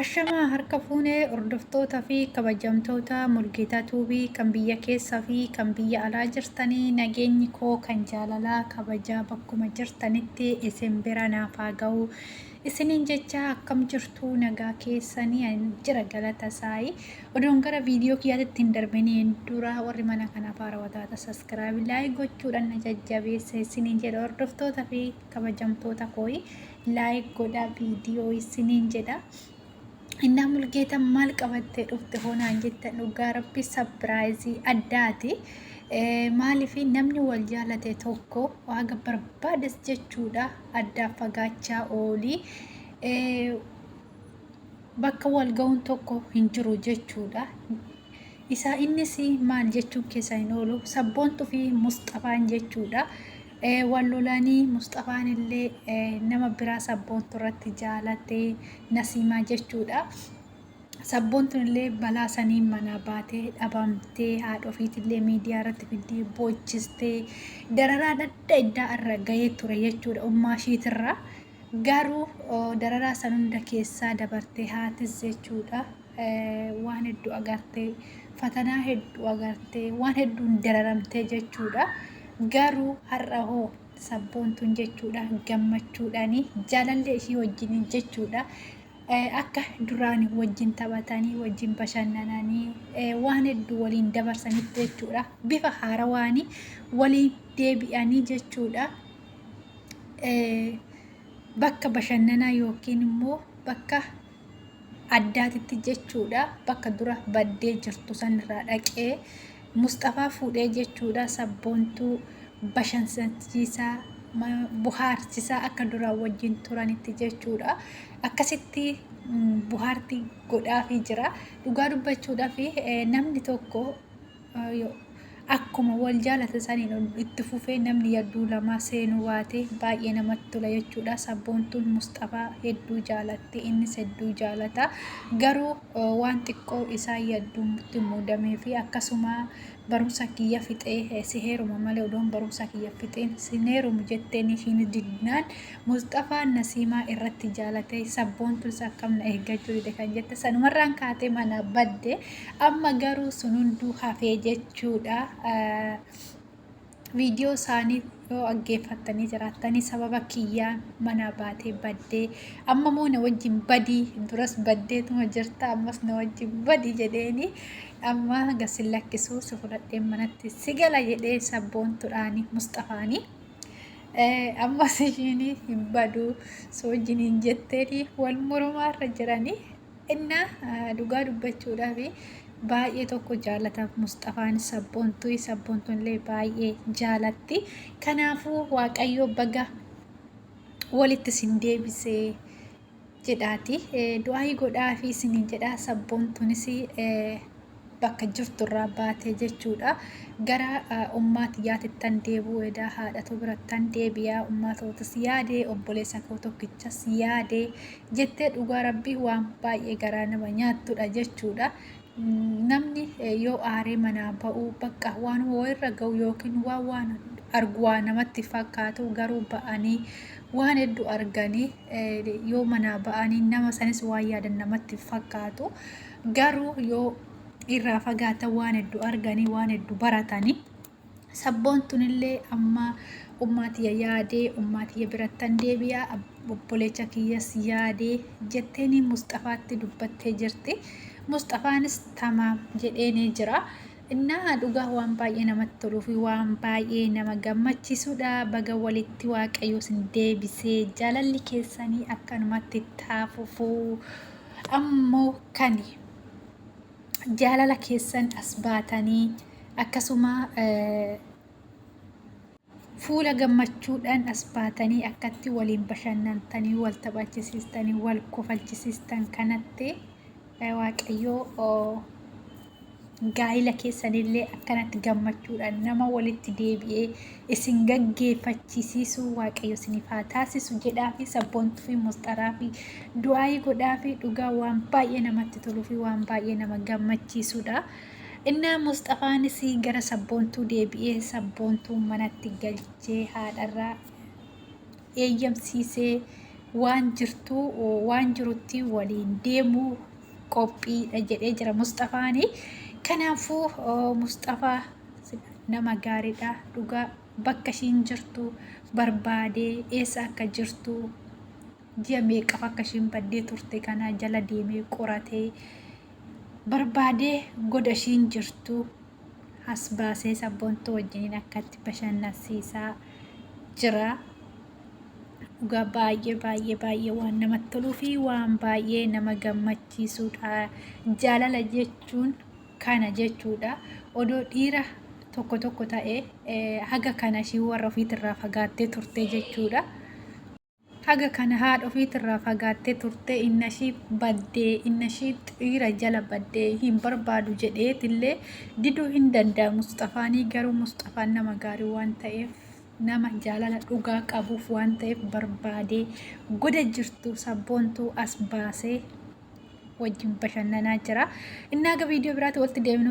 Ashamaa harka fuune hordoftoota fi kabajamtoota Mulgeetaa Tuubii kan biyya keessa fi kan biyya alaa jirtanii nageenyi koo kan jaalalaa kabajaa bakkuma jirtanitti isin bira naaf haa ga'u isiniin jecha akkam jirtu nagaa keessanii ani jira galata isaayi odoon gara viidiyoo kiyyaatitti hin darbiniin dura warri mana kanaaf haarawaa taata saskiraabi laayik gochuudhaan na jajjabeessa isiniin jedha hordoftoota fi kabajamtoota kooyi laayik godhaa viidiyoo isiniin jedha. Innaa Mulgeetan maal qabattee dhufte hoonaan jettan dhugaa rabbi sapiraayizii addaati. Maaliif namni wal jaalate tokko haga barbaades jechuudha addaa fagaachaa oolii bakka wal ga'uun tokko hin jiru jechuudha. Isaa innis maal jechuun keessa hin oolu sabboontuu fi musxafaan jechuudha. Wal lolanii musxafaan illee nama biraa sabboontuu irratti jaalate nasiimaa jechuudha. Sabboontuun illee balaa saniin manaa baatee dhabamtee haadha ofiitillee miidiyaa irratti fiddee boochistee dararaan adda addaa irra gahee ture jechuudha ummaa ishiitirraa. Garuu dararaa san hunda keessaa dabartee haatis jechuudha waan hedduu agartee fatanaa hedduu agartee waan hedduun dararamtee jechuudha. Garuu har'a hoo sabboontuun jechuudha gammachuudhaani jaalallee ishii wajjiniin jechuudha. Akka duraan wajjin taphatanii wajjin bashannananii waan hedduu waliin dabarsanitti jechuudha. Bifa haarawaanii waliin deebi'anii jechuudha. Bakka bashannanaa yookiin immoo bakka addaatitti jechuudha. Bakka dura baddee jirtu sanirraa dhaqee Musxafaa fuudhee jechuudha. Sabboontuu bashansiisaa bohaarsisaa akka duraan wajjin turanitti jechuudha. Akkasitti bohaartii godhaafii jira. Dhugaa dubbachuudhaaf namni tokko Akkuma wal jaalatan saniin itti fufee namni yadduu lamaa seenuu baate baay'ee namatti tola jechuudha. Sabboontuun Musxafaa hedduu jaalatti innis hedduu jaalata. Garuu waan xiqqoo isaan yadduutti muudamee fi akkasuma barumsa kiyya fixee si heeruma malee odoon barumsa kiyya fixeen sin heerumu jetteen ishiin diddnaan Musxafaan Nasiimaa irratti jaalate sabboontuunis akkam na eeggachuu dide kan jette sanumarraan kaatee manaa badde. Amma garuu sun hunduu hafee jechuudha. Viidiyoo isaanii yoo dhaggeeffattanii jiraattanii sababa kiyyaan manaa baatee baddee amma immoo na wajjin badii duras baddeetuma jirta ammas na wajjin badii jedheeni amma gasin lakkisuu si fudhadheen manatti si gala jedhee sabboontuudhaani Musxafaanii. Ammas ishiin hin badu si wajjin hin jetteeni wal mormaarra jiranii. Innaa dhugaa dubbachuudhaaf baay'ee tokko jaalata Musxafaan sabboontuu sabboontuun illee baay'ee jaalatti. Kanaafuu Waaqayyoo baga walitti isin deebisee jedhaati. Du'aayii godhaafi isiniin jedha sabboontuunis bakka jirturraa baatee jechuudha. Gara ummaa tiyyaatittan deebi'uu edaa haadha too birattan deebi'a ummaa tootis yaade obboleessa koo tokkichas yaade jettee dhugaa rabbii waan baay'ee garaa nama nyaattudha jechuudha. Namni yoo aaree manaa ba'u bakka waan wayirra ga'u yookiin waan waan argu waa namatti fakkaatu garuu ba'anii waan hedduu arganii yoo manaa ba'anii nama sanis waan yaadan namatti fakkaatu. Garuu yoo irraa fagaatan waan hedduu arganii waan hedduu baratanii sabboontunillee amma ummaa tiyya yaadee ummaa tiyya birattan deebi'a obboleecha kiyyas yaadee jetteeni Musxafaatti dubbattee jirti. Musxafaanis tamaam jedheenii jira. Innaa dhugaa waan baay'ee namatti toluu fi waan baay'ee nama gammachiisudha. Baga walitti waaqayyo isin deebisee jaalalli keessanii akkanumatti taafufuu. Ammoo kani jaalala keessan as baatanii akkasuma fuula gammachuudhaan as baatanii akkatti waliin bashannantanii wal taphachisiistanii wal kofalchisiistan kanatti waaqayyoo gaa'ila keessanillee akkanatti gammachuudhaan nama walitti deebi'ee isin gaggeeffachisiisuu waaqayyo isiniif haa taasisu jedhaa fi sabboontuu fi musxaraa fi du'aayii godhaa fi dhugaa waan baay'ee namatti toluu fi waan baay'ee nama gammachiisudha. Innaa Musxafaanis gara Sabboontuu deebi'ee Sabboontuu manatti galchee haadharraa eeyyamsiisee waan jirtu waan jirutti waliin deemuu qophiidha jedhee jira Musxafaani. Kanaafuu Musxafaa nama gaariidha dhugaa bakka ishiin jirtu barbaadee eessa akka jirtu ji'a meeqaf akka ishiin baddee turte kana jala deemee qoratee barbaadee goda ishiin jirtu as baasee Sabboontuu wajjiniin akkatti bashannansiisaa jira. Dhugaa baay'ee baay'ee baay'ee waan namatti toluu fi waan baay'ee nama gammachiisuudha. Jaalala jechuun kana jechuudha. Odoo dhiira tokko tokko ta'e haga kana ishii warra ofiitirraa fagaattee turte jechuudha. Haga kana haadha ofiitirraa fagaattee turte innashii baddee innashii dhiira jala baddee hin barbaadu jedheetillee diduu hin danda'a Musxafaanii garuu Musxafaan nama gaarii waan ta'eef nama jaalala dhugaa qabuuf waan ta'eef barbaadee goda jirtu sabboontuu as baasee wajjin bashannanaa jira. Innaa aga viidiyoo biraatti walitti deebinu.